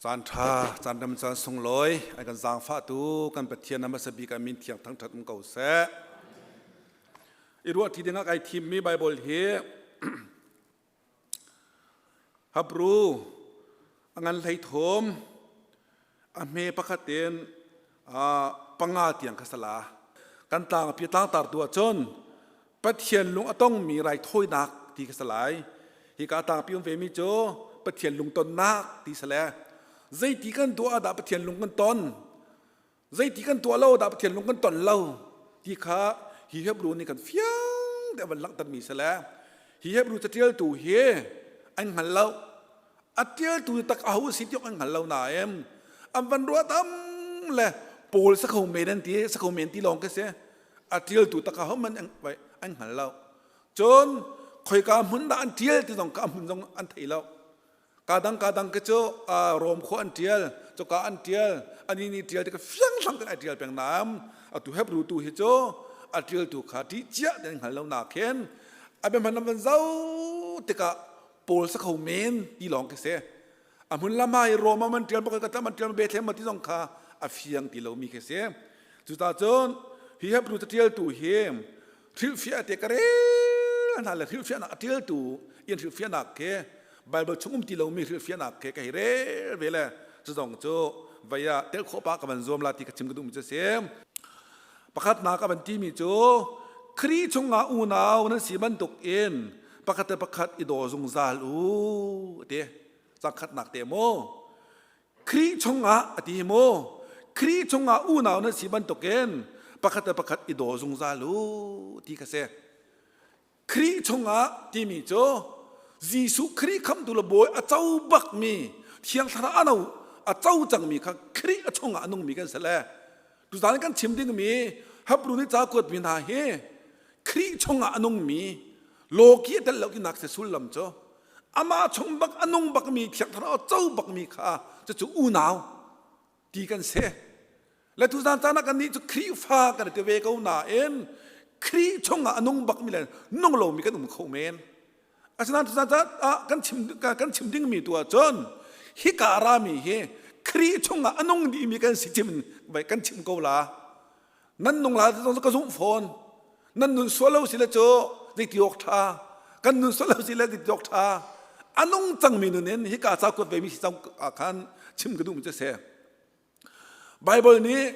Caan ṭha, caan rem caan sunglawi, an kan zaangfahtu kan Pathian a hmasa bik ah min thiang thangṭhat um ko seh. I ruah ṭi dingah kai thimmi Baibal hi Hebrew a ngan hlei thum a hme pakhat in panga tiang kha sala. Kan tlang pi tlangtar tu ahcun Pathian lung a tongmi raithawinak ti kha si lai. Hika tlangpi um vemi cu Pathian lungtonnak ti si le zeiti kan tuah ah dah Pathian lung kan ton zeiti kan tuah lo dah Pathian lung kan ton lo ti kha hi Hebrew nih kan fiang te van langhtermi si le hi Hebrew catialtu hi an hngal lo a tialtu tak aho si tiok an hngal lo nain an van ruah tam le Paul sakho men an ti sakho men ti lawng ka si a ṭialtu tak ahohmanh an hngal lo. Cun khoika hmun dah an ṭial ti zong ka hmun zong an thei lo. Ka dang ka dang ke cu Rom khua an ṭial, cuka an ṭial, ani nih ṭial ti ka fiang hlang ten ai ṭial peng naam. Atu Hebrew tu hi cu a ṭialtu kha ṭih cia ti an hngal lo na khin a biahman an van zoh tikah Paul sakho men ti lawng khi si. A hmun lam ah i Rom ah man ṭial bak ka man ṭial Bethlehem ma ti zong kha a fiang ti lomi khi si. Cucaah cun hi Hebrew caṭialtu hi hrilhfiah te ka rel hna le hrilhfiahnak a ṭialtu in hrilhfiahnak khi Bible chung um ti lomi hrilhfiahnak khi ka hei rel ve le cu zong cu vei ah tel khawh pa ka van zuam la ti ka chim ka duhmi cu a si. Pakhatnak a van timi cu Khrih chungah unau nan si bantuk in pakhat le pakhat i daw zungzal u ti. Cangkhatnak te mu. Khrih chungah a ti mu. Khrih chungah unau nan si bantukin pakhat le pakhat i daw zungzal u ti kha si. Khrih chungah timi cu Jesuh Khrih khamtu le bawi a co bakmi Thiang Thlarau ano a co cangmi kha Khrih a chungah a nungmi kan si le tuzaan kan chim dingmi Hebrew nih ca kuatmi hna hi Khrih chungah a nungmi lawki a tel lo tinak si sullam cu amah chung bak a nung bakmi Thiang Thlarau a co bakmi kha cucu unau ti kan si. Le tuzan caan ah kannih cu Khrihfa kan ti ve ko nain Khrih chungah a nung bakmi le nung lomi kan um kho men. Asinain tuzan caan ah kan chim kan chim dingmi tu ahcun hika rami hi Khrih chungah a nung dihmi kan si chim kan chim ko la. Nan nung la zong ka zumh fawn. Nan nun sual lo si le cu zeiti awk ṭha. Kan nun sual lo si le zeiti awk ṭha. A nung cangmi nun in hika ca kuat vemi si cang ah khan chim ka duhmi cu a si. Baibal nih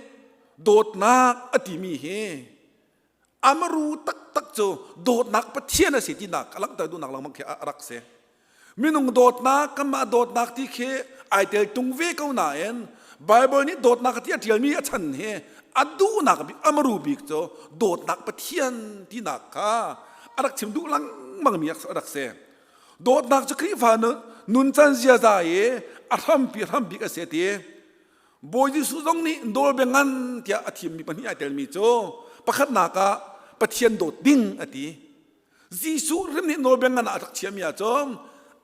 dawtnak a timi hi amaru taktak cu dawtnak Pathian a si tinak a langhter duhnak lengmang khi a rak si. Minung dawtnak, kanmah dawtnak ti khi ai tel tung ve ko nain Baibal nih dawtnak ti a ṭialmi a chan hi a duhnak bik, amaru bik cu dawtnak Pathian tinak kha a rak chim duh lengmangmi a rak si. Dawtnak cu Khrihfa nuncan ziaza i a hrampi hrambik a si a ti. Bawi Jesuh zong nih nawlbia ngan tiah a thimmi pahnih ai telmi cu pakhatnak ah Pathian dawt ding a ti. Jesuh hrim nih nawlbia ngan ah a rak chiahmi ahcun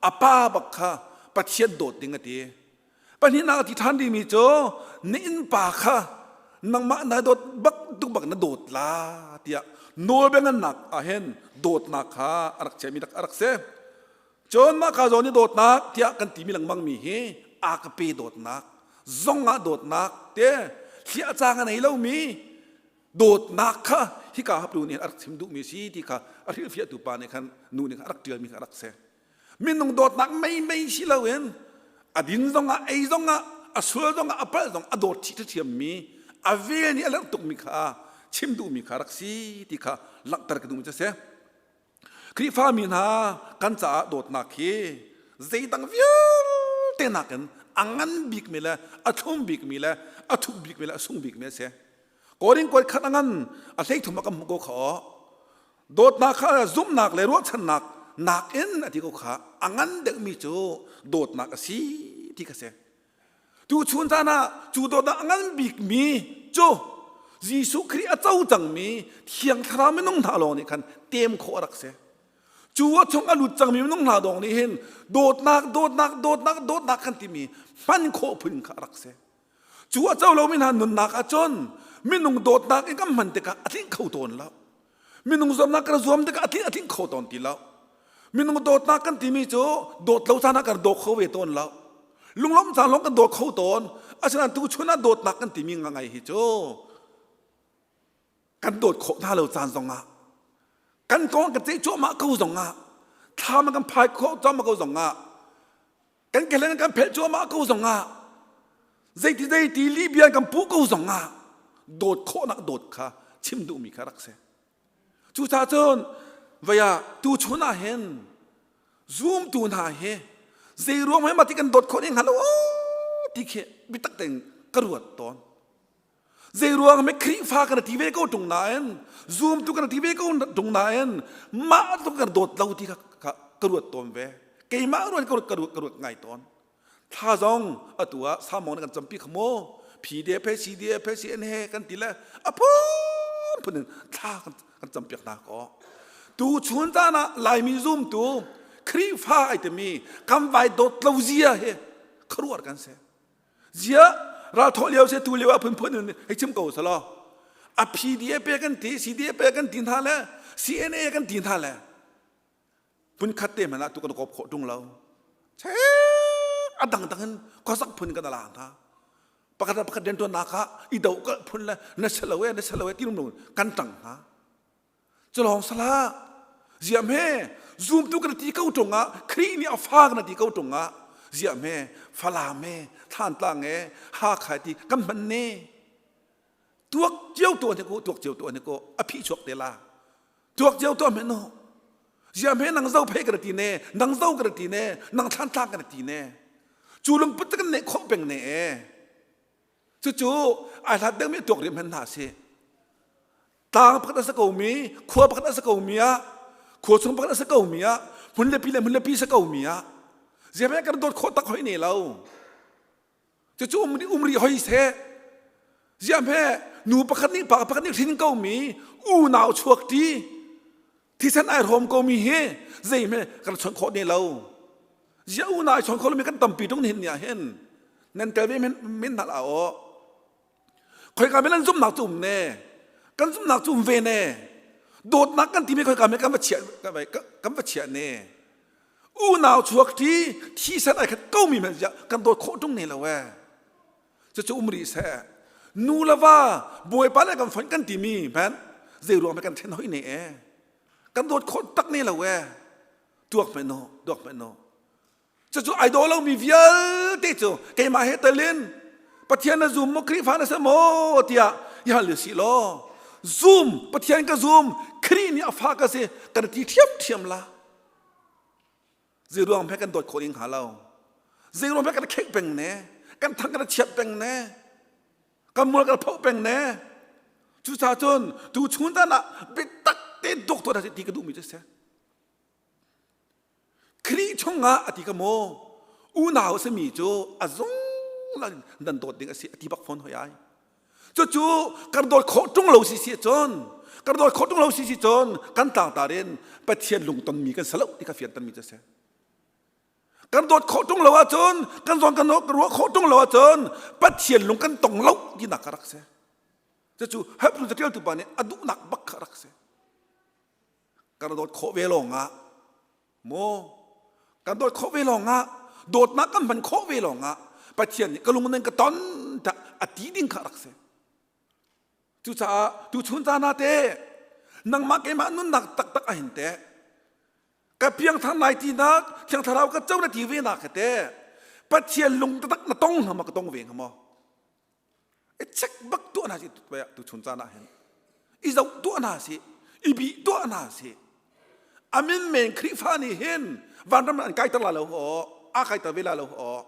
a pa bak kha Pathian dawt ding a ti. Pahnihnak a ti ṭhan rihmi cu na innpa kha nangmah na dawt bak tuk bak na dawt la tiah nawlbia ngannak ah hin dawtnak kha a rak chiahmi a rak si. Cun mah ka zawn i dawtnak tiah kan timi lengmang mi hi a ka pe dawtnak, zong ah dawtnak te hliah caang a nei lomi dawtnak kha hika haptu nih a rak chim duhmi si ti kha a hrilhfiahtu pa nih khan nu nih khan a rak ṭialmi kha a rak si. Minung dawtnak meimei si loin a din zongah ei zongah a sual zongah a palh zong a dawt chih ṭhiammi a vel nih a lerh tukmi kha chim duhmi kha rak si ti kha langhter ka duhmi cu a si. Khrihfami hna kan caah dawtnak hi zeidang vialte nakin a ngan bikmi le a thlum bikmi le a thuk bikmi le a sung bikmi a si. Korin kuat khat a ngan a hleithum a kan hmuh ko kha aw. Dawtnak kha zumhnak le ruahchannak nakin a ti ko kha a ngan deuhmi cu dawtnak a si ti kha si. Tu chun caan ah cu dawtnak a ngan bikmi cu Jesuh Khrih a co cangmi Thiang Thlarau minung hna lawng nih khan tem khawh a rak si. Cu a chung a lut cangmi minung hna dawng nih hin dawtnak, dawtnak, dawtnak, dawtnak kan timi hman khawh phun kha a rak si. Cu a co lomi hna nunnak ahcun minung dawtnak in kan hman tikah a tling kho tawn lo. Minung zuamnak kan zuam tikah a tling a tling kho tawn ti lo. Minung dawtnak kan timi cu dawt lo caan ah kan daw kho ve tawn lo. Lunglawmh caan lawng kan dawt kho tawn. Asinain tu chun ah dawtnak kan timi ngai hi cu kan dawt khawh hna lo caan zong ah kan kong kan ceih cuahmah ko zong ah thlam kan phai khawh cuahmah ko zong ah kan kehlen kan phelh cuahmah ko zong ah zeiti zeiti lihbia kan puh ko zong ah dawt khawhnak dawt kha chim duhmi kha rak si. Cucaah cun vei ah tuchun ah hin zumtu hna hi zei ruang hmanh mah ti kan dawt khawh ning hnga lo ti khi biatak tein ka ruat tawn. Zei ruang hme Khrihfa kan ti ve ko ṭung nain zumtu kan ti ve ko ṭung nain mah tluk kan dawt lo ti kha ka ruat tawn ve. Keimah ruat ka ruat ka ruat ka ruat ngai tawn. Thla zong atu ah samong kan campi kha mu PDF he CDF he CN he kan ti le a phunphun in thla kan campiak hna ko. Tu chun caan ah Laimi zumtu Khrihfa ai timi kan vai dawt lo zia hi khuaruahhar kan si. Zia ral thawh lio se tu lio ah phunphun in hei chim ko selaw a PDF kan ti CDF kan ti hna le CNA kan ti hna le Phunkhat te hmanh ah tu kan kawp khawh ṭung lo. Che a dangdang in khuasak phun kan ala hna. Pakhat pakhat rianṭuannak ah i do kalh phun le na si lo e na si lo e ti lung kan ṭang hna. Culawng salah ziam he zumtu kan ti ko ṭung ah Khrih nih a fa kan ti ko ṭung ah ziam he Falam he Thlantlang he Hakha ti kan hman ne tuak cio tuah ne ko tuak cio tuah ne ko a phih chuak te la tuak cio tuah men no ziam he nang zo phei ka ti ne nang zo ka ti ne nang thlan tlang ka ti ne cu lungput kan ne khawh peng ne e cucu ai hlat deuh mi tuak rim hen hna si tlang pakhat a sa ko mi khua pakhat a sa ko mi ah khua chung pakhat a sa ko mi ah hmun le pi le hmun le pi sa ko mi ah ziam he kan dawt khawh tak hoi ne lo Cucu um, um rih hoi seh. Ziah hme nu pakhat nih pa pakhat nih hrin ko mi unau chuak ṭi thisen ai hrawm ko mi hi zei hme kan chawnh khawh ne lo. Ziah unau ai chawnh kho lomi kan tampi ṭung nihin ni ah hin nan tel ve men men hna la aw. Khoika men an zumhnak cu um ne. Kan zumhnak cu um ve ne. Dawtnak kan timi khoika men kan va chiah kan va chiah ne. Unau chuak ṭi thisen ai khat ko mi hmanh kan dawt khawh ṭung ne lo ee. Cucu um rih seh. Nu le va bawipa le kan fonh kan timi hmanh zei ruang kan ṭhen hoi ne ee. Kan dawt khawh tak ne lo ee. Tuak hmanh no, tuak hmanh no. Cucu ai daw lomi vialte cu keimah he telin Pathian na zum maw Khrihfa na si maw tiah i hal si law zum Pathian ka zum Khrih nih a fa ka si kan ti ṭhiamṭhiam la. Zeiruang hme kan dawt khawh ding hnga lo. Zeiruang hme kan khek peng ne, kan thang kan chiat peng ne, kan mual kan phoh peng ne. Cucaah cun tu chun tan ah biatak tein dawk tuah ti ka duhmi cu si. Khrih chungah a ti ka maw unau a simi cu a zungzal in nan dawt ding a si a ti bak fawn hoi ai. Cucu kan dawt khawh ṭung lo si si cun kan dawt khawh ṭung lo si si cun kan tlangtar in Pathian lungtonmi kan si lo ti kha fiantermi cu a si. Kan dawt khawh ṭung lo ahcun kan zawn kan ruah khawh ṭung lo ahcun Pathian lung kan tong lo tinak kha rak si. Cucu Hebrew caṭialtu pa nih a duhnak bak kha rak si. Kan dawt khawh ve lawng ah maw kan dawt khawh ve lawng ah dawtnak kan hman khawh ve lawng ah Pathian nih ka lung nan ka ton tiah a ti ding kha rak si. Cucaah tuchun caan ah teh nangmah keimah nunnak taktak ahin teh ka piangthar lai tinak Thiang Thlarau ka co na ti ve nak he teh Pathian lung taktak na tong hnga maw ka tong ve hnga maw i check bak tuah hna si tu chun caan ah hin i zoh tuah hna si i bih tuah hna si amin men Khrihfa nih hin vanram an kaiter la lo aw a kaiter ve la lo aw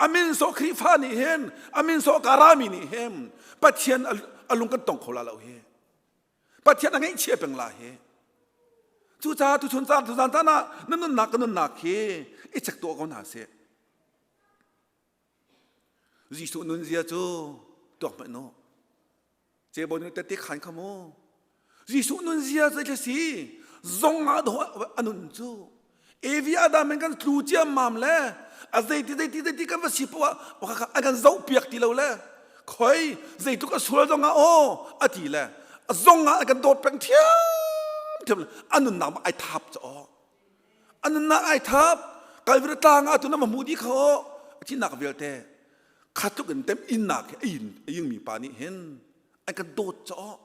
amin so Khrihfa nih hin amin so karami nih hin Pathian a lung kan tong kho la lo hi Pathian a ngeihchia peng la hi cucaah tu chun caan tu zan caan ah na nunnak ka nunnak hi i check tuah ko hna sih Jesuh nunzia cu tuak hmanh u. Cebon nih tette khan kha mu. Jesuh nunzia zei si zong ah dawh a nun cu. Evi Adam in kan tlu ciammam le a zeiti zeiti zeiti kan va si poah a kan zoh piak ti lo le khoi zeitluk a sual zong ah aw a ti le a zong ah a kan dawt peng thiam thiam a nunnak ai thap cu aw a nunnak ai thap Kalvary tlang ah tu na ma hmu di kho. A thihnak vialte kha tluk in tem innak hi a yin a yingmi pa nih hin an kan dawt caw.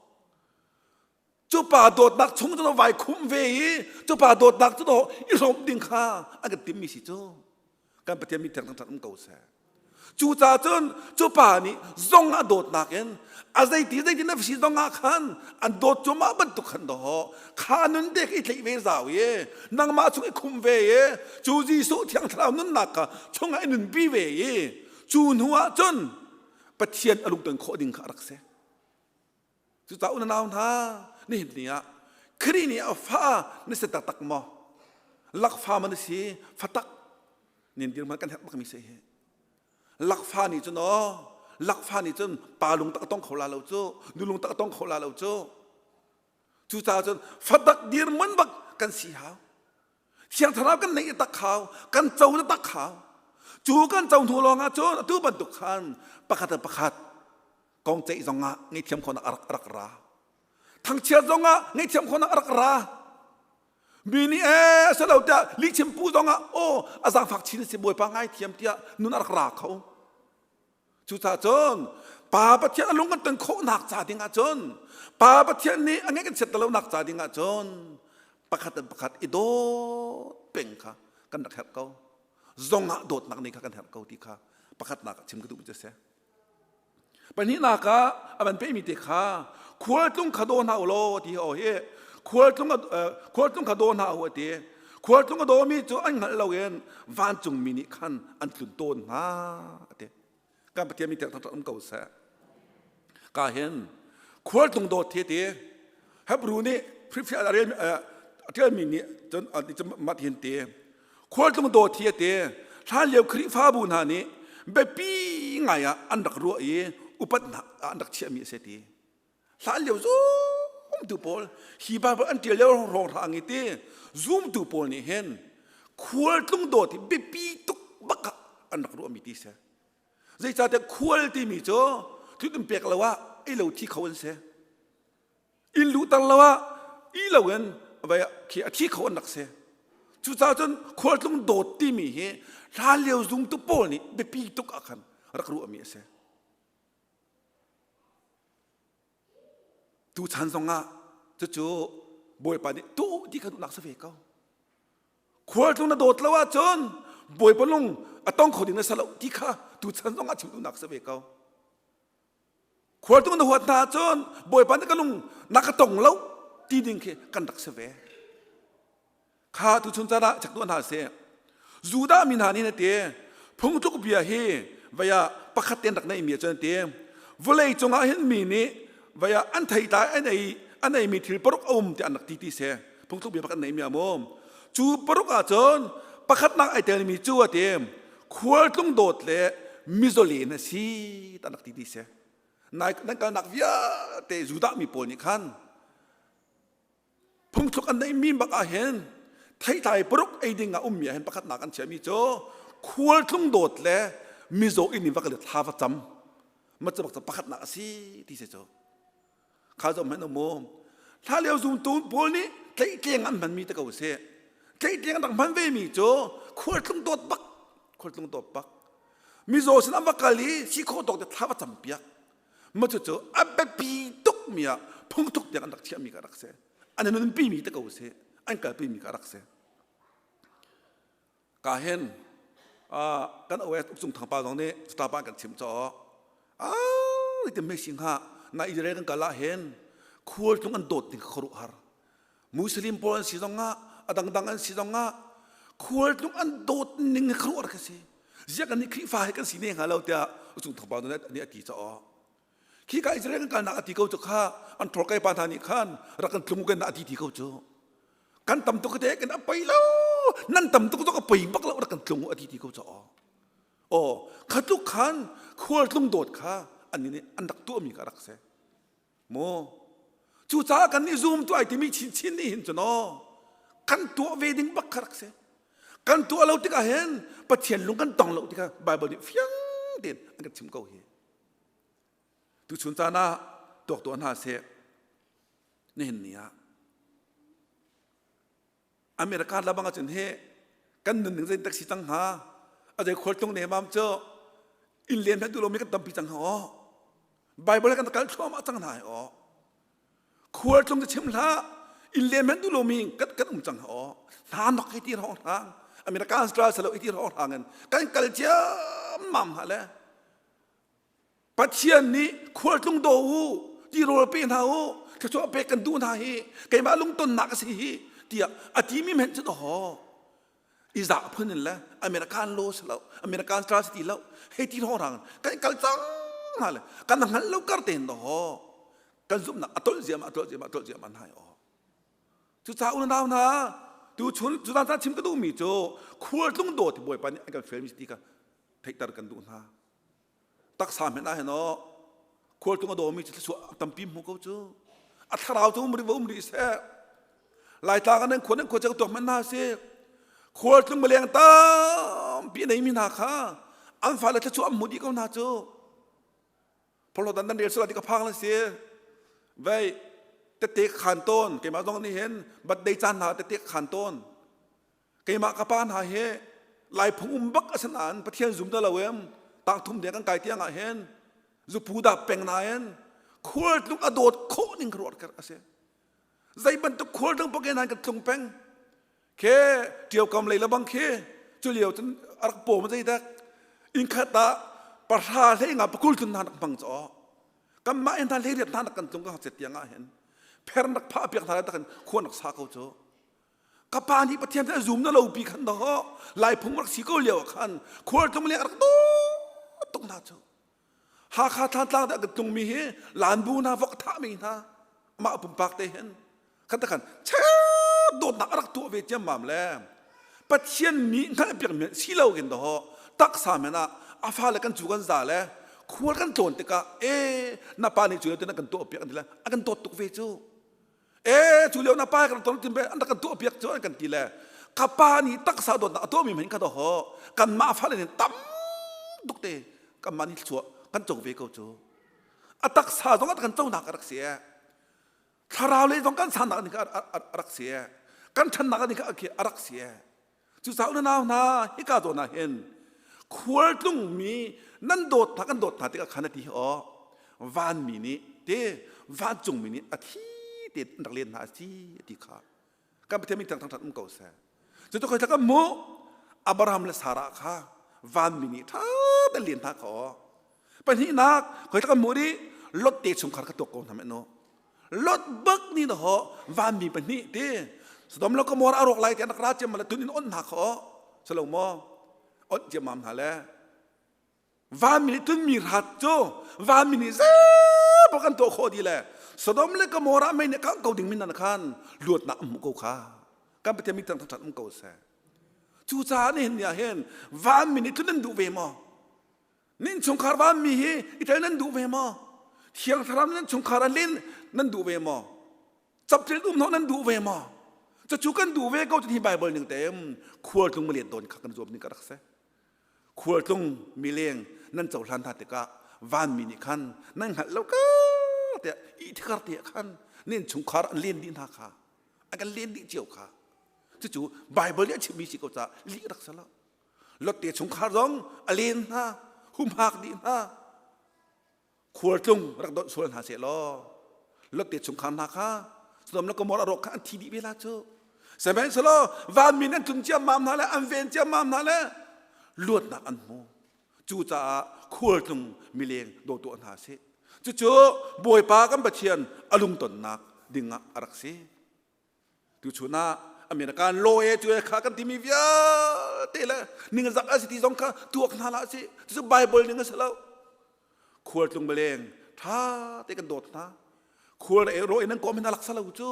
Cu pa dawtnak chung cu vai khum ve i cu pa dawtnak cu i hrawm ding kha an kan timmi si cu. Kan Pathian mi thiang thangṭhat um ko seh. Cucaah cun cu pa nih zong a dawtnak in a zeiti zeiti na si zong ah khan an dawt cuahmah bantuk khan dawh kha nun te i tleih ve zau i nangmah chung i khum ve i cu Jesuh Thiang Thlarau nunnak kha chungah i nunpi ve i cu hnu ah cun Pathian a lungton khawh ding kha a rak si. Cucaah unau hna, nihin ni ah Khrih nih a fa na si taktak maw? Lakfa man na si, fatak nin dirhmun kan herh bakmi si hi. Lakfa nih cun aw, lakfa nih cun pa lung tak a tong kho la lo cu, nu lung tak a tong kho la lo cu. Cucaah cun fatak dirhmun bak kan si hau. Thiang Thlarau kan neih tak hau, kan co na tak hau. Cu kan co hnu lawng ah cun atu bantuk khan pakhat le pakhat kong ceih zongah ngaihthiam khawhnak a rak rak ra. Thangchiat zongah ngaihthiam khawhnak a rak ra. Mi nih ee a lo tiah lihchim pu zongah aw a zaangfak chin si Bawipa ngaithiam tiah nun a rak ra kho. Cucaah cun Pa Pathian a lung kan ton khawhnak ca ding ah cun Pa Pathian nih a ngeih kan chiat lonak ca ding ah cun pakhat in pakhat i dawt peng kha kan rak herh ko. Zongah dawtnak nih kha kan herh ko ti kha pakhatnak ah chim ka duh mi cu a si. Pahnihnak ah a van pehmi te kha khualtlung kha daw hna u law ti aw hi khualtlung khualtlung kha daw hna u a ti. Khualtlung a dawmi cu an hngalh loin vancungmi nih khan an tlun tawn hna a ti. Kan Pathian mi tiang um ko seh. Ka hin khualtlung dawt thi ti Hebrew nih a ṭialmi nih cun mah hin ti Khualtlung dawt hi a ti. Hlanlio Khrihfabu hna nih biapi ngai ah an rak ruah i upatnak ah an rak chiahmi a si ti. Hlanlio zumtu pawl hi Bible an ṭial lio hrawnghrang i ti zumtu pawl nih hin khualtlung dawt hi biapi tuk bak ah an rak ruahmi ti si. Zeicahtiah khual timi cu thil pek lo ah ei lo thi kho an si. Inn luhter lo ah i lo in vai khi a thi kho an rak si. Cucaah cun khualtlung dawt timi hi hlanlio zungtu pawl nih biapi tuk ah khan rak ruahmi a si. Tuchan zongah cucu Bawipa nih tu ti kha duhnak si ve ko. Khualtlung na dawt lo ahcun Bawipa lung a tong kho ding na si lo ti kha tuchan zongah chim duhnak si ve ko. Khualtung na huat hna ahcun Bawipa nih ka lung na ka tong lo ti ding khi kan rak si ve. Kha tuchun caan ah chek tuah hna sih. Judah mi hna nih na ti phungtluk bia hi vaya pakhat ten rak nei mi cun ti vawlei cungah hin mi nih vaya an theitlai an ei an ei mi thil paruk a um ti an rak ti ti se phungtluk bia pakhat nei mi amum cu paruk ah cun pakhatnak ai tel mi cu a ti khualtlung dawt le mizolen a si ta nak ti ti si nai nan kalnak vialte Judah mi pawl nih khan phungthluk an neih mi bak ah hin theitlai paruk ei ding ah ummi ah hin pakhatnak an chiahmi cu khualtlung dawt le mizaw inn in va kal thla va cam ma cu bak cu pakhatnak a si ti si cu Kha zoh hmanh u mu. Hla lio zumtu pawl nih tleihtleng an hmanmi te ko si. Tleihtleng an rak hman vemi cu khualtlung dawt bak, khualtlung dawt bak. Mizaw sin an va kal i si khawh tawk te thla va cam piak. Ma cucu a biapi tuk mi ah phungthuk tiang an rak chiahmi ka rak si. An nunpi mi te ko si. An kalpi mi ka rak si. Ka hin kan OS ukcung thangpa zong nih pa kan chim caw ah ti me sing ha na Israel kan kal ah hin khualtlung an dawt ding khuaruah har Muslim pawl an si zong ah a dangdang an si zong ah khualtlung an dawt ning khuaruah har ka si ziak kan nih Khrihfa he kan si ne hnga lo tiah ukcung thangpa nih a ti caw khi ka Israel kan kalnak a ti ko cu kha an thorkai pa hna nih khan rak kan tlung kan a ti ti ko cu kan tam tuk te kan a pei lo nan tam tuk zong a pei bak lo rak kan tlung a ti ti ko caw aw khatluk khan khual tlung dawt kha an nih an rak tuahmi kha rak si mu cucaah kan nih zum tu ai timi chinchin nih hin cun aw kan tuah ve ding bak kha rak si kan tuah lo tikah hin Pathian lung kan tong lo tikah Bible nih fiang tein an kan chim ko hi tuchun caan ah tuak tuah hna seh nihin ni ah America labang ahcun he kan nunning zei tak si cang hnga? A zei khualtlung nemam cu inn len hmanh duh lomi kan tampi cang hna aw. Bible kan kal thluahmah cang hna aw. Khualtlung cu chim hlah inn len hmanh duh lomi kan kan um cang hna aw. Hna nok hi ti hrawng hrang American style salo i ti hrawng hrang in kan kal ciammam hna le Pathian nih khualtlung daw u, tirawl pe hna u, thluachuah pek kan duh hna hi, keimah lungtonnak a si hi, tiah a timi men cu dawh. I zah phun in le American law si lo, American style si ti lo, hei ti rang kan kal cang hna le kan hngal lo kar tein dawh. Kan zumhnak a tolh ziam a tolh ziam a tolh ziam an hai aw. Cucaah unau hna, tu chun cu caan chim ka duhmi cu khualtlung daw ti Bawipa nih an kan felmi ti kha theihter kan duh hna. Taksa hmenh ah hin aw khualtlung a dawmi cu thluachuah tampi hmu ko cu. A thlarau cu um rih va um rih seh. Laitlang ah nan khua nan khua ceu tuak hmanh hna si. Khualtlung maleng tampi a neimi hna kha an fale thluachuah an hmu dih ko hna cu. Phorhlawt nan rel sual ti ka phang lan si. Vei tete khan tawn keimah zong nih hin birthday caan hna tete khan tawn. Keimah ka pa hna hi Lai phung um bak a si nain Pathian zum ta lo em tang thum deng kan kai tiang ah hin zupu dah peng nain khualtlung a dawt khawh ning ka ruat kar a si. Zei bantuk khualtlung pakin han kan tlung peng. Khe ṭiaukam lei lebang khi cu lio cun a rak pawm zei dak inn khat ah pahra hlei nga pakul tlun hna rak hmang caw. Kanmah in hna hlei riat hna nak kan tlung ka hngakchiat tiang ah hin pher rak phah piak hna le tak in khua nak sa ko cu. Ka pa nih Pathian a zum na lo pi khan daw lai phung rak si ko lio ah khan khualtlung le rak dawt tuk hna cu. Hakha Thlantlang dah kan tlungmi hi lanbu hna vok thah mi hna mah pumpak te hin khan ta khan chep dawtnak a rak tuah ve ciammam le Pathian nih hngalh piak mi si lo in daw taksa men ah a fale kan cu kan za le khual kan tlawn tikah e na pa nih cu te na kan tuah piak an ti le a kan dawt tuk ve cu. E cu lio na pa kan ton tin be an kan tuah piak cu an kan ti le ka pa nih taksa dawtnak a tuahmi hmanh kha ho kan mah fale nih tam tuk te kan mah nih chuah kan co ve ko cu a taksa zong kan conak a rak si e thlarau lei zong kan sannak nih a rak si e kan ṭhannak nih a rak si e Cucaah unau hna hika zawn ah hin khualtlungmi nan dawt hna kan dawt hna tikah khan a ti hi aw vanmi nih te vancungmi nih a thi te an rak len hna a si a ti kha kan Pathian min thang thang um ko seh. Cu tu kan mu Abraham le Sarah kha vanmi nih ṭha tein len hna kha aw. Pahnihnak khoi kan mu dih Lot te chungkhar ka tuak ko hna meh nu. Lot bak ni na ho vanmi pahnih ti Sodom le Gomorrah a rawk lai ti an rak ra ciam le tun in on hna kho salo maw on ciammam hna le vanmi nih tunmi rat cu vanmi nih zepa kan tuah khawh dih le Sodom le Gomorrah mei nih kangh ko ding min nan khan luatnak an hmuh ko kha kan Pathian mi thangthat um ko seh cucaah nihin ni ah hin vanmi nih tlun nan duh ve maw Nan chungkhar vanmi hi i tel nan duh ve maw? Thiang Thlarau nan chungkhar ah len nan duh ve maw? Capṭil um hnawh nan duh ve maw? Cucu kan duh ve ko hi Bible ning te khualtlung malian dawn kha kan zuam ning ka rak si. Khualtlung mileng nan cohlan hna tikah vanmi nih khan nan hngalh lo ka tiah i thikar te khan nan chungkhar an len dih hna kha an kan len dih cio kha cucu Bible nih a chimmi si ko caah lih rak si lo. Lotte chungkhar zong a len hna, humhak dih hna. Khualtlung rak donh sual hna seh law Lotte chungkhar hna kha Sodom le Gomorrah rawk kha an thi dih ve la cu. Sihmanhsehlaw vanmi an tlun ciammam hna le an ven ciammam hna le luatnak an hmu. Cucaah khualtlung mileng daw tuah hna sih. Cucu Bawipa kan Pathian a lungtonnak dingah a rak si. Tuchun ah American law e cu kha kan timi vialte le ningzak a si ti zong kha tuak hna hlah sih. Cucu Bible ning a si lo. Khualtlung baleng tha te kan dawt hna. Khual e ro in an kawm hin a laksa lo cu.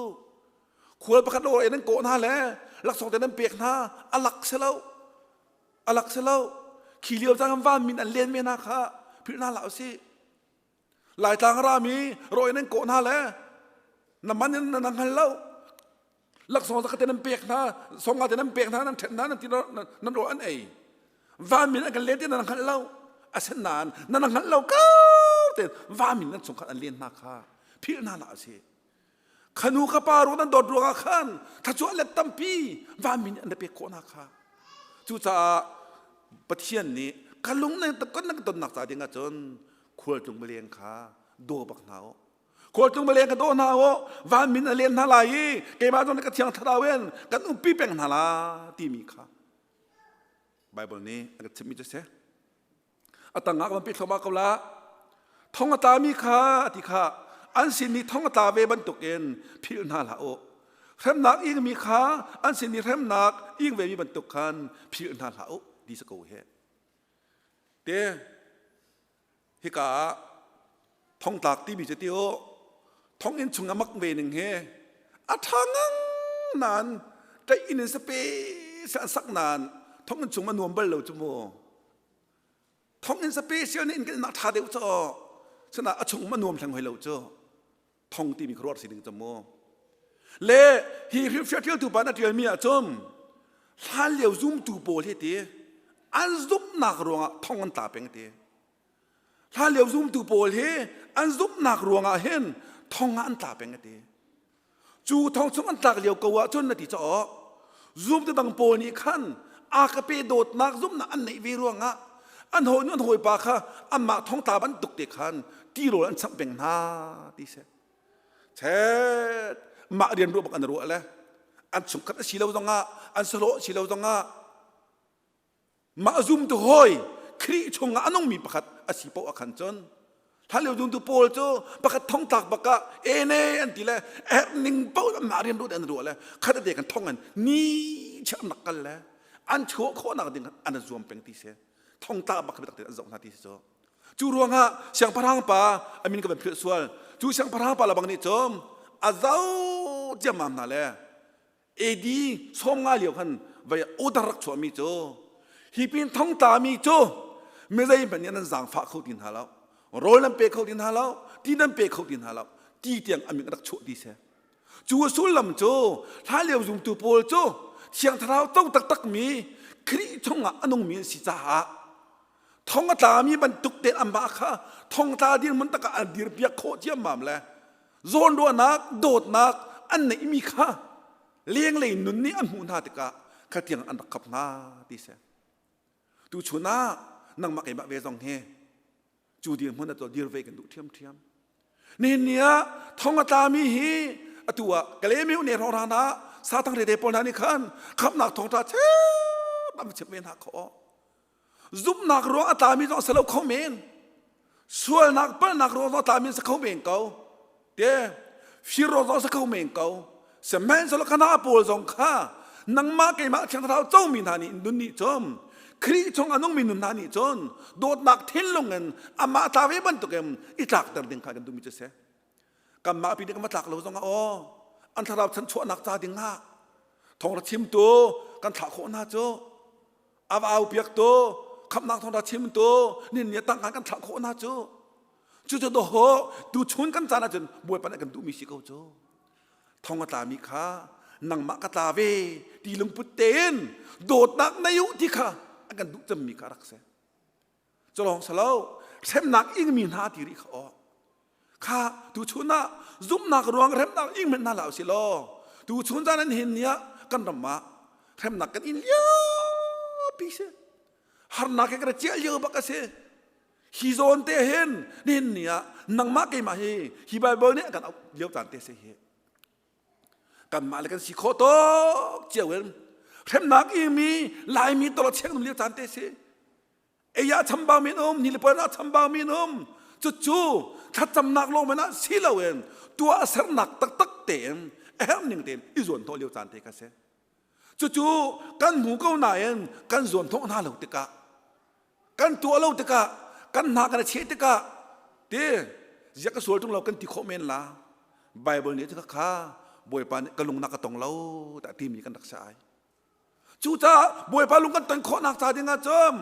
Khual pakhat ro in an kawh hna le laksawng te nan pek hna a lak si lo. A lak si lo. Khi lio cang van min an len ve hna kha philh hna hlah usih. Laitlang rami rawi nan kawh hna le na man in na hngal lo laksawng zakhat te nan pek hna songa te nan pek hna nan ṭhen hna nan ti nan rawl an ei vanmin an kan len ti nan hngal lo asinain nan hngalh lo ko te vanmin nan chungkhat an len hna kha philh hna hlah usih Khanu ka pa ruang nan dawt ruangah khan thluachuah let tampi vanmi nih an pek khawh hna kha. Cucaah Pathian nih ka lung nan kan nan tonnak ca ding ahcun khualtlung mileng kha daw bak hna u. Khualtlung mileng kha daw hna u. Van min a len hna lai i keimah zong nih ka thiang thlarau in kan umpi peng hna la timi kha Bible nih a kan chimhmi cu a si. A tangah kan pe thluahmah ko la. Thong a tlami kha a ti kha an sin i thong a tla ve bantukin philh hna hlah u. Hremnak ingmi kha an sin i hremnak ing vemi bantuk khan philh hna hlah u ti si ko he. Te hika ah thongtlak timi cu ti u thonginn chung a mak ve ning hi a ṭha ngang nain ṭaih inn in sape an sak nain thonginn chung a nuam bal lo cu mu. Thonginn special nih in kan inn ṭha deuh cu sana a chung ma nuam hleng hoi lo cu thong timi khuaruah si ding cu mu le hi hrilhfiah ṭialtu pa na ṭialmi ah cun hlan lio zumtu pawl hi ti an zumhnak ruangah thong an tla peng ti hlan lio zumtu pawl hi an zumhnak ruangah hin thong ah an tla peng ti Cu thong chung an tlak lio ko ahcun na ti caw zumtu dang pawl nih khan a ka pe dawtnak zumhnak an neih ve ruangah an hawi nu an hawipa kha anmah thongtla bantuk te khan tirawl an changh peng hna ti si. Chet mah rian ruah bak an ruah le an chungkhat a si lo zongah an sahlawh si lo zongah Mah zumtu hawi Khrih chungah a nungmi pakhat a si paoh ah khan cun hlanlio zumtu pawl cu pakhat thongtlak bak ah ene an ti le herh ning paoh an mah rian ruah an ruah le khat ate kan thong an ni chiah an rak kal le an chuah khawhnak ding an zuam peng ti si thongtlak bak biatak tein an zoh hna ti si cu cu ruangah siangpahrang pa a min ka van philh sual cu siangpahrang pa labang nih cun a zoh ciammam hna le AD 50 lio khan vei order rak chuahmi cu hi pin thongtlami cu mizei hmanh nih nan zaangfah kho ti hna lo rawl nan pe kho ti hna lo ti nan pe kho ti hna lo ti tiang a min rak chuah ti si cu a sullam cu hlanlio zumtu pawl cu thiang thlarau to taktak mi Khrih chungah a nungmi an si caah thong a tlami bantuk te amah kha thongtla dirhmun takah an dirpiak khawh ciammam le zawnruahnak dawtnak an neihmi kha lenglei nun nih an hmuh hna tikah khatiang an rak khap hna ti si tuchun ah nangmah keimah ve zong hi cu dirhmun ah dir ve kan duh ṭhiamṭhiam nihin ni ah thong a tlami hi atu ah Kalemiu ne hrawng ah satang rete pawl hna nih khan khamnak thawngṭha chep an chim ve hna khawh Zumhnak ruang a tlami zong a si lo kho men. Sualnak palhnak ruang zong a tlami si kho men ko. Te fir ruang zong a si kho men ko. Sihmanhsehlaw kana pawl zong kha nangmah keimah thiang thlarau comi hna nih nun nih cun Khrih chung a nungmi nun hna nih cun dawtnak thinlung in amah tla ve bantukin i tlakter ding kha kan duhmi cu si. Kanmah pi nih kan va tlak lo zongah aw an thlarau chanchuahnak ca ding ah thawngṭha chimtu kan thlah khawh hna cu a va au piak tu khamnak thawngṭha chim tu nin ni tang kan thlah khawh hna cu cucu doho tu chun kan caan ahcun bawipa nih kan duhmi si ko cu thong a tlami kha nangmah ka tla ve ti lungput tein dawtnak nei u ti kha an kan duh cemmi kha rak si Culawng salo hremnak ingmi hna ti rih kha aw. Kha tuchun ah zumhnak ruang hremnak ing hmanh hna hlah usih law tuchun zan an hin ni ah kan ram ah hremnak kan in lio pi si. Harnak he kan ciah lio bak a si. Hi zawn te hin nihin ni ah nangmah keimah hi hi Bible nih a kan auh lio caan te si hi. Kanmah le kan si khawh tawk cio in hremnak imi Laimi tawla cheng lio caan te si. Ei ah chambau mi an um, ni le puan ah chambau mi an um. Cucu thlacamnak lawng men ah si loin tuah sernak taktak tein a herh ning tein i zuan hnawh lio caan te kha si. Cucu kan hmu ko nain kan zuan hnawh hna lo tikah kan tuah lo tikah kan hna kan i cheh tikah ti ziak ka sual ṭung lo kan ti khawh men la. Bible nih cu kha Bawipa nih ka lung na ka tong lo dah timi kan rak si ai. Cucaah Bawipa lung kan ton khawhnak ca ding ah cun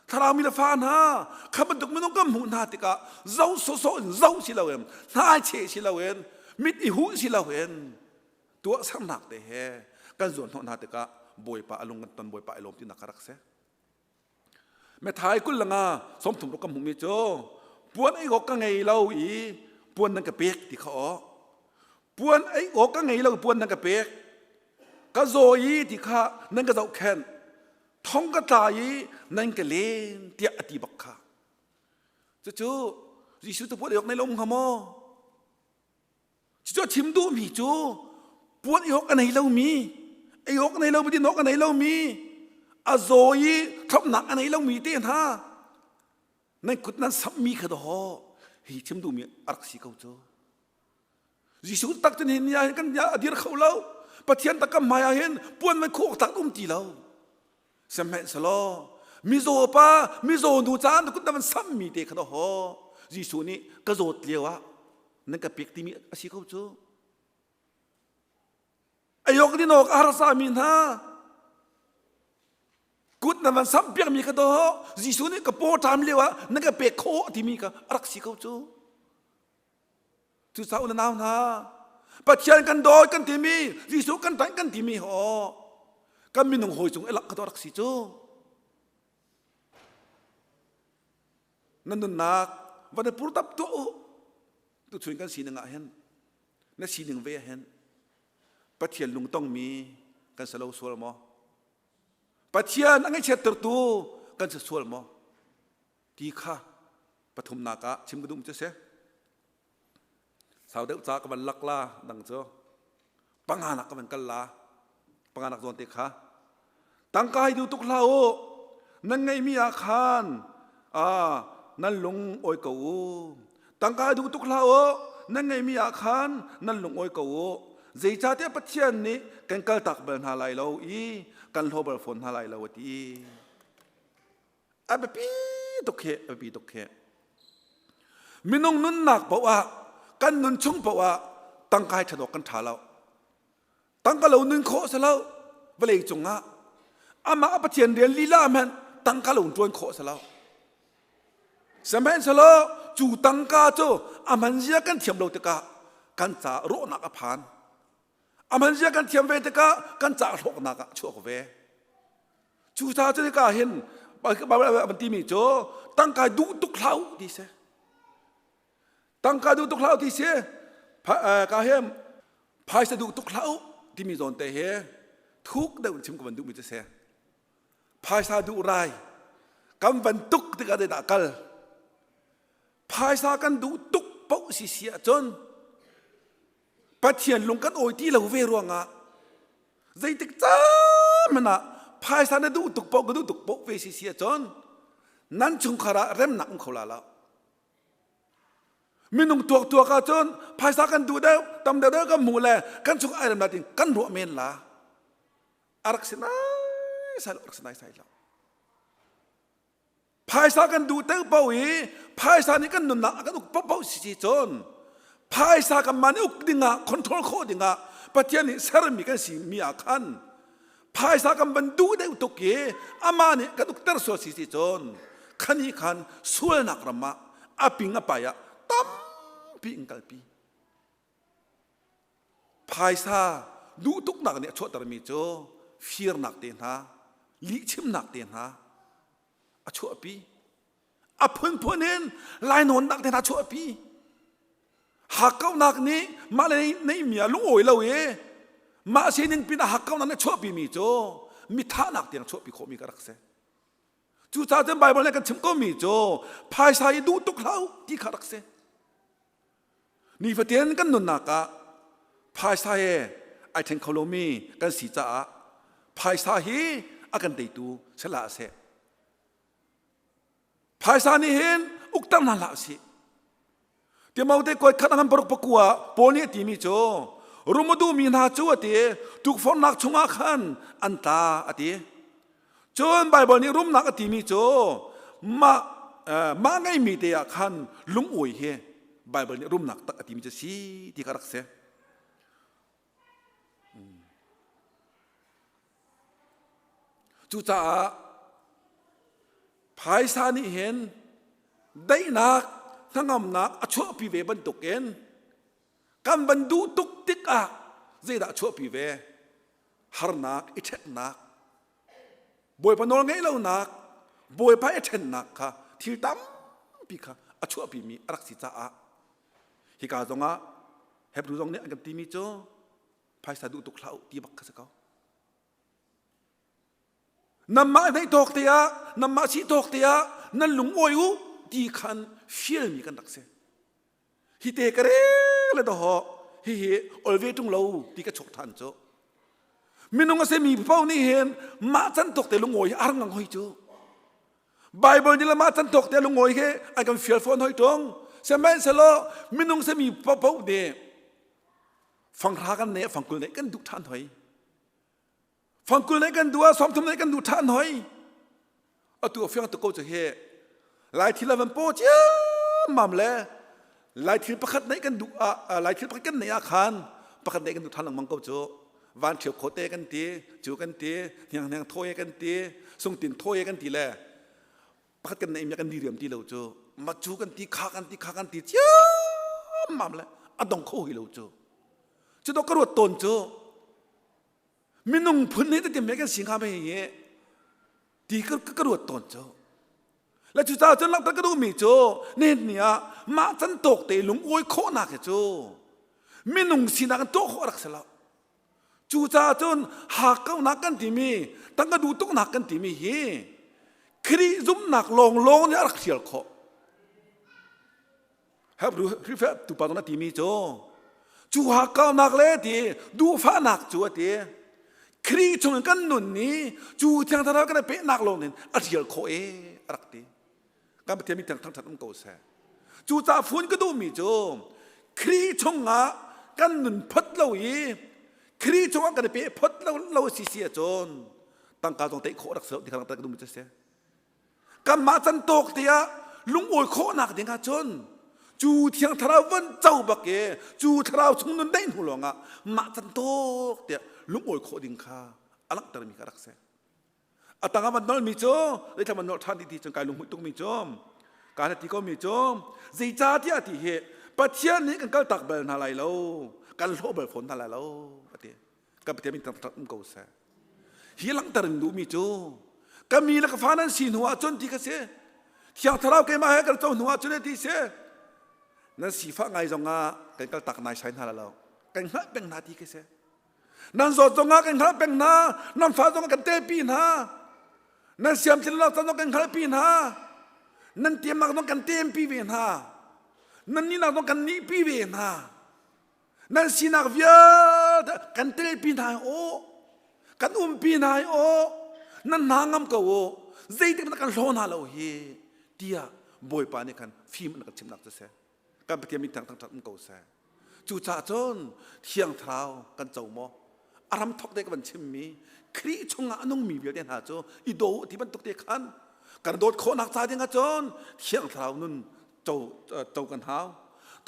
thlarau mi le fa hna kha bantuk minung kan hmuh hna tikah zoh sawhsawh in zoh si loin hnai cheh si loin mit i huh si loin tuahsernak te he kan zuan hnawh hna tikah Bawipa a lung kan ton Bawipa i lawm tinak kha rak si. Methai 25 30 kan hmuhmi cu puan ei awk ka ngei lo i puan nan ka pek ti kha aw. Puan ei awk ka ngei lo puan nan ka pek. Ka zaw i ti kha nan ka zohkhenh. Thong ka tla i nan ka len tiah a ti bak kha. Cucu Jesuh cu puan i awk nei lo hnga maw? Cucu a chim duhmi cu puan i awk a nei lomi, ei awk a nei lomi, din awk a nei lomi, a zaw i thlopnak a nei lomi te hna nan kut nan samhmi kha dawh hi chim duhmi a rak si ko cu. Jesuh tak cun hin ni ah hin kan a dir kho lo. Pathian tak kan hmai ah hin puan van khawh tak um ti lo. Sihmanhsehlaw mizaw pa mizaw nu caan kut na van sammi te kha ho Jesuh nih ka zawt lio ah nan ka pek timi a si ko cu. Ayok din awk a harsa mi hna kut na van samh piakmi kha daw Jesuh nih ka paw ṭam lio ah na ka pek khawh timi kha a rak si ko cu. Cucaah u le nau hna, Pathian kan dawt kan timi, Jesuh kan ṭanh kan timi ho kan minung hawi cung i lak kha rak si cu. Na nunnak van i purtap tuah u. Tuchun kan sining ah hin na sining ve ah hin Pathian lungtongmi kan si lo sual maw? Pathian a ngaihchiattertu kan si sual maw? Ti kha pathumnak ah chim ka duh cu si sau deuh ca ka van lak la dang cu panganak ka van kal la panganak zawn te kha tangka hi duh tuk hlah u nan ngeihmi ah khan nan lung awi ko u tangka hi duh tuk hlah u nan ngeihmi ah khan nan lung awi ko u zeicahtiah Pathian nih kan kaltak bal hna lai lo i kan hlaw bal fawn hna lai lo a ti A biapi tuk hi, a biapi tuk hi. Minung nunnak paoh ah, kan nun chung paoh ah tangka hi ṭhat awk kan ṭha lo. Tangka lo nun khawh si lo vawlei cungah. Amah a Pathian rian lila hmanh tangka lo in ṭuan khawh si lo. Sihmanhsehlaw cu tangka cu a hman zia kan thiam lo tikah kan caah rawhnak a phan. A hman zia kan thiam ve tikah kan caah hlawknak ah a chuak ve. Cucaah cu hika hin Baibal an timi cu tangka duh tuk hlah u ti si. Tangka duh tuk hlah u ti si. Ka he phaisa duh tuk hlah u timi zawn te he thuk deuh in chim ka van duhmi cu si. Phaisa duh rai kan van tuk tikah zeidah kal. Phaisa kan duh tuk paoh si si ahcun Pathian lung kan awi ti lo ve ruangah zeitik caan hmanh ah phaisa na duh tuk paoh ka duh tuk paoh ve si si ahcun nan chungkhar ah remnak um kho la lo. Minung tuak tuak ahcun phaisa kan duh deuh tam deuh deuh kan hmuh le kan chung ai rem la ting kan ruah men la. A rak si nai sai lo, rak si nai sai lo. Phaisa kan duh deuh paoh i phaisa nih kan nunnak a kan uk paohpaoh si si cun phaisa kan mah nih uk dingah control khawh dingah Pathian nih sermi kan si mi ah khan phaisa kan van duh deuh tuk i amah nih kan ukter sual si si cun khan hi khan sualnak ram ah a ping a pai ah tampi in kalpi. Phaisa duh tuknak nih a chuahtermi cu firnak te hna, lihchimnak te hna a chuahpi. A phunphun in lainawnnak te hna a chuahpi. Hakkauhnak nih mah le neihmi ah lungawi lo i mah sining pin ah hakkauhnak nih a chuahpimi cu mithahnak tiang chuahpi khawhmi ka rak si. Cucaah cun Baibal nih kan chim komi cu phaisa i duh tuk hlah u ti kha rak si. Nifatin kan nunnak ah phaisa he ai ṭhen kho lomi kan si caah phaisa hi a kan teitu si hlah seh. Phaisa nih hin ukter hna hlah usih. Timote kuat khat ngan paruk pakua Paul nih a timi cu rum a duhmi hna cu a ti tukforhnak chungah khan an tla a ti. Cun Baibal nih rumnak a timi cu mah mah ngeimi te ah khan lungawi hi Baibal nih rumnak tak a timi cu si ti kha rak si. Cucaah phaisa nih hin daihnak hnangamnak a chuahpi ve bantukin kan van duh tuk tikah zeidah a chuahpi ve? Harnak, i ṭheknak, Bawipa nawl ngeih lonak, Bawipa i ṭhennak kha thil tampi kha a chuahpimi a rak si caah hika zongah Hebrew zong nih an kan timi cu phaisa duh tuk hlah u ti bak kha si ko. Nanmah neih tawk te ah, nanmah si tawk te ah nan lung awi u ti khan fialmi kan rak si. Hi te ka re le daw hi hi ol ve tung lo ti ka chok than cu. Minung a semi paoh nih hin mah can tawk te lungawi hi ar ngang hoi cu. Bible nih le mah can tawk te lungawi hi an kan fial fawn hoi tung. Sihmanhsehlaw minung semi paoh nih fanghra kan neih fangkul neih kan duh than hoi. Fangkul neih kan duh ah sawmthum neih kan duh than hoi. Atu a fiang tuk ko cu hi. Lai thil a van paw ciammam le lai thil pakhat neih kan duh ah lai thil pakhat kan neih ah khan pakhat neih kan duh than lengmang ko cu. Van ṭhio khote kan ti, cu kan ti, hniang hniang thawi kan ti, sungtin thawi kan ti le pakhat kan neih mi kan diriam ti lo cu. Ma cu kan ti kha kan ti kha kan ti ciammam le a dong kho hi lo cu. Cu to ka ruat tawn cu minung phun nih tetim he kan si hnga mei hi ti ka ka ruat tawn cu le cucaah cun langhter ka duhmi cu nihin ni ah mah can tawk te lungawi khawhnak hi cu minung sinak in tuah khawh a rak si lo cucaah cun hakkauhnak kan timi tangka duh tuknak kan timi hi Khrih zumhnak lawnglawng nih a rak hrial khawh Hebrew Khrihfa tupa zong a timi cu cu hakkaunak le ti duhfahnak cu a ti Khrih chung in kan nun ni cu thiang thlarau kan i pehnak lawng in a rial khawh e a rak ti kan Pathian mi thiang thangthat um ko seh cu ca phun ka duhmi cu Khrih chungah kan nun phot lo i Khrih chungah kan i peh phot lo lo si si ahcun tangka zong teih khawh rak si lo ti kha ka duhmi cu si Kanmah can tawk te ah lungawi khawhnak ding ahcun cu thiang thlarau van co bak i cu thlarau chung nun daih hnu lawngah mah can tawk tiah lungawi khawh ding kha a langhtermi kha rak si. A tang ah van nolmi cu zeithlam van nolh ṭhan ti ti cun kai lunghmuih tukmi cu ka na ti komi cu zeicahtiah ti hi Pathian nih kan kaltak bal hna lai lo kan hlawh bal fawn hna lai lo a ti. Kan Pathian min thangṭhat um ko seh. Hi langhter in duhmi cu ka mi le ka fa nan si hnu ah cun ti ka si. Thiang Thlarau keimah he kan co hnu ah cun ti si. Nan sifah ngai zong ah kan kal tak nai sai hna lo. Kan hngalh peng hna ti ka si. Nan zawt zong ah kan hngalh peng hna. Nan fa zong ah kan telpi hna. Nan siamtlinnak zong kan hngalhpi hna. Nan tiamnak zong kan tempi ve hna. Nan nihnak zong kan nihpi ve hna. Nan sinak vialte kan telpi hna aw kan umpi hna aw nan hna ngam ko aw zeitik hmanh kan hlaw hna lo hi tiah Bawipa nih khan fim an kan chimnak cu seh kan Pathian min thang thangṭhat um ko seh cucaah cun Thiang Thlarau kan co maw a ram thok te ka van chimmi Khrih chungah a nungmi vialte hna cu i daw ti bantuk te khan kan dawt khawhnak ca ding ahcun Thiang Thlarau nun co co kan hau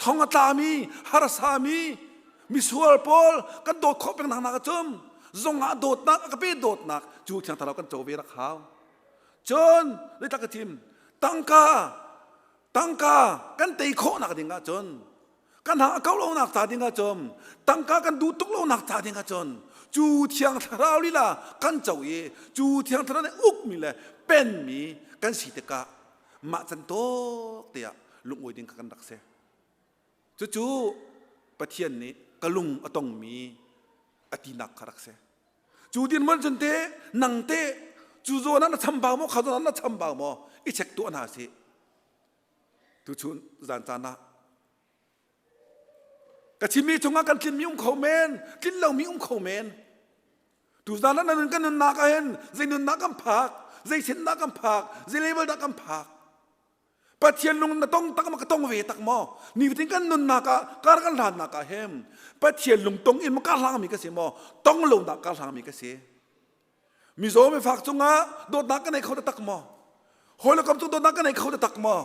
thong a tlami harsami misual pawl kan dawt khawh peng nak cun zongah dawtnak a ka pe dawtnak cu thiang thlarau kan co ve rak hau cun leitlak ka thim tangka tangka kan tei khawh nak ding ah cun kan ha a kau lo nak ca ding ah cun tangka kan duh tuk lo nak ca ding ah cun cu thiang thlarau lila kan co i cu thiang thlarau nih ukmi le penmi kan si tikah mah can tawk te ah lungawi ding kha kan rak si cucu Pathian nih ka lung a tongmi a tinak kha rak si cu dinhmun cun te nang te cu zawn ah na chambau maw kha zawn ah na chambau maw i check tuah hna sih tuchun zan caan ah ka chimmi chungah kan tlinmi um kho men tlin lomi um kho men tuzan ah nan kan nunnak ah hin zei nunnak kan phak zei sinnak kan phak zei level dah kan phak Pathian lung na tong tak ma ka tong ve tak maw nifatin kan nunnak ah kar kan hlannak ah hem Pathian lung tong in ma kar hlangmi ka si maw tong lo dah kar hlangmi ka si mizaw mifak cungah dawtnak ka nei kho tak maw hawi le kam cung dawtnak ka nei kho tak maw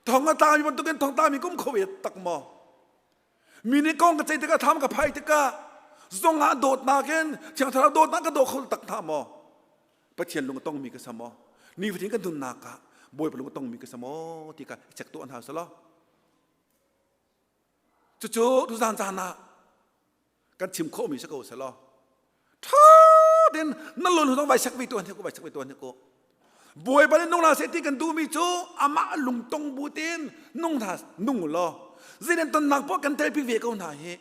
Thong a tlami bantukin thong tlami kum kho ve tak maw? Mi nih kong ka ceih tikah thlam ka phai tikah zong ah dawtnak in Thiang Thlarau dawtnak ka daw kho tak hna maw? Pathian lung a tongmi ka sa maw? Nifatin kan nunnak ah Bawipa lung a tongmi ka sa maw ti ka i check tuah hna selaw. Cucu tuzan caan ah kan chim khawhmi si ko selaw ṭha tein na lun zong vai sak ve tuan ko vai sak ve tuan ko Bawipa nih nung hna seh ti kan duhmi cu amah lungtong bu tein nung hna nung law zeinen tonnak poah kan telpi ve ko hna hi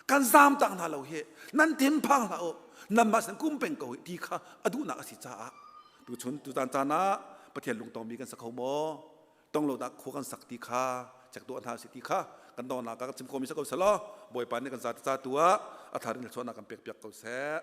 kan zam tak hna lo hi nan thinphang hlah u. Nanmah sin kum peng ko ti kha a duhnak a si caah tuchun tuzan caan ah Pathian lungtongmi kan sa kho maw? Tong lo dah khua kan sak ti kha chek duah hna si ti kha kan dawnak ah kan chim khomi si ko selaw Bawipa nih kan zate ca tu ah a thar in chuahnak kan pek piak ko seh.